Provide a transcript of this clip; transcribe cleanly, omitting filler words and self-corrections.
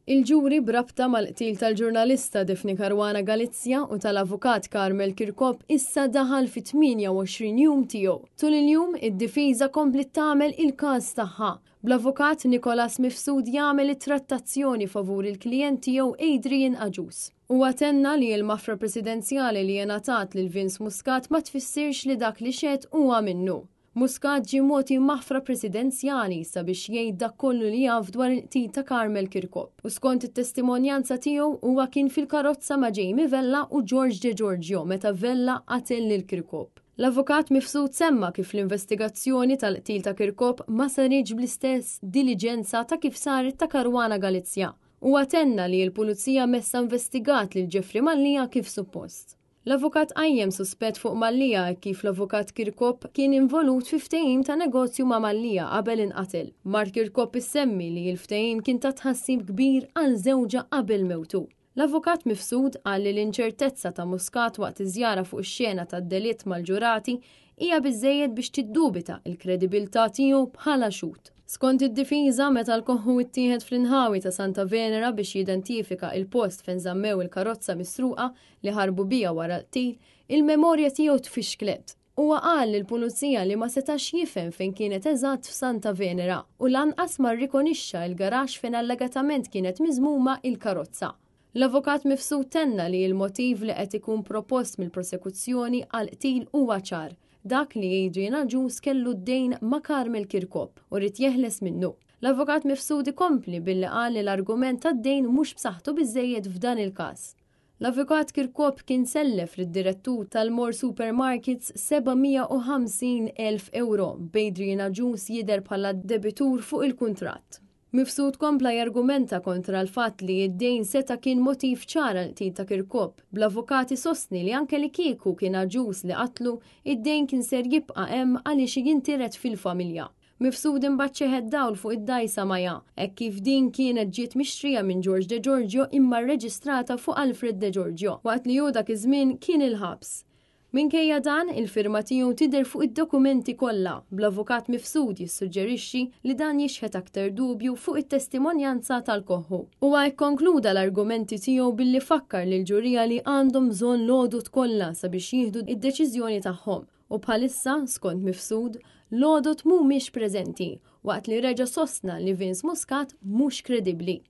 Il-ġuri b'rabta mal-qtil tal-ġurnalista Daphne Caruana Galizia u tal-avukat Carmel Kirkop issa daħal fit-28 jum tiegħu. Tul il-jum, id-difiża kompliet tagħmel il-każ tagħha, bl-avukat Nicholas Mifsud jagħmel it-trattazzjoni favur il-klijent tiegħu Adrian Agius. Huwa tenna li l-mafra presidenzjali li ngħatat lil Vince Muscat ma tfissirx li dak li xehed huwa minnu. Muscat ġie mogħti maħfra presidenzjali sabiex jgħid dak kollu li jaf dwar il-qtil ta' Carmel Kirkop. U skont it-testimonjanza tiegħu huwa kien fil-karozza ma' Jamie Vella u George De Giorgio meta Vella qatel lil Kirkop. L-Avukat Mifsud semma kif l-investigazzjoni tal-qtil ta' Kirkop ma saritx bl-istess diliġenza ta' kif saret ta' Caruana Galizia. Huwa tenna li l-Pulizija messha investigat lil Jeffrey Mallia kif suppost. L-avukat qajjem suspett fuq Mallia hekk kif l-avukat Kirkop kien involut fi ftehim ta' negozju ma' Mallia qabel inqatel. Mart Kirkop issemmi li l-ftehim kien ta' tħassib kbir għal żewġha qabel mewtu. L-avukat Mifsud qal li l-inċertezza ta' Muscat waqt iż-żjara fuq ix-xena tad-delitt mal-ġurati hija biżżejjed biex tiddubita l-kredibilità tiegħu bħala xhud. Skont id-difiża, meta l-koħħu ittieħed fl-inħawi ta' Santa Venera biex jidentifika il-post fejn żammew il-karozza misruqa li ħarbu biha wara l-qtil, il-memorja tiegħu tfixklet. Huwa qal lill-pulizija li ma setax jifhem fejn kienet eżatt f'Santa Venera u lanqas ma rrikonixxa l-garaxx fejn allegatament kienet miżmuma il-karozza. L-Avukat Mifsud tenna li l-motiv li qed ikun propost mill-prosekuzzjoni għall-qtil huwa ċar, dak li Adrian Agius kellu d-dejn ma' Carmel Kirkop u ried jeħles minnu. L-Avukat Mifsud ikompli billi qal li l-argument tad-dejn mhux b'saħħtu biżżejjed f'dan il-każ. L-Avukat Kirkop kien sellef lid-direttur tal-More Supermarkets 750,000 ewro b'Adrian Agius jidher bħala debitur fuq il-kuntratt. Mifsud kompla jargumenta kontra l-fatt li d-dejn seta' kien motiv ċar għall-qtil ta' Kirkop, bl-avukat isostni li anke li kieku kien Agius li qatlu, id-dejn kien ser jibqa' hemm għaliex jintiret fil-familja. Mifsud imbagħad xeħet dawl fuq id-dgħajsa Maja, hekk kif din kienet ġiet mixtrija minn George De Giorgio imma rreġistrata fuq Alfred De Giorgio, waqt li hu dak iż-żmien kien il-ħabs. Minkejja dan, il-firma tiegħu tidher fuq id-dokumenti kollha, bl-Avukat Mifsud jissuġġerixxi li dan jixħet aktar dubju fuq it-testimonjanza tal-Koħħu. Huwa kkonkluda l-argumenti tiegħu billi fakkar lill-ġurija li għandhom bżonn l-għodod kollha sabiex jieħdu d-deċiżjoni tagħhom. U bħalissa, skont Mifsud, l-għodod mhumiex preżenti, waqt li reġa' sostna li Vince Muscat mhux kredibbli.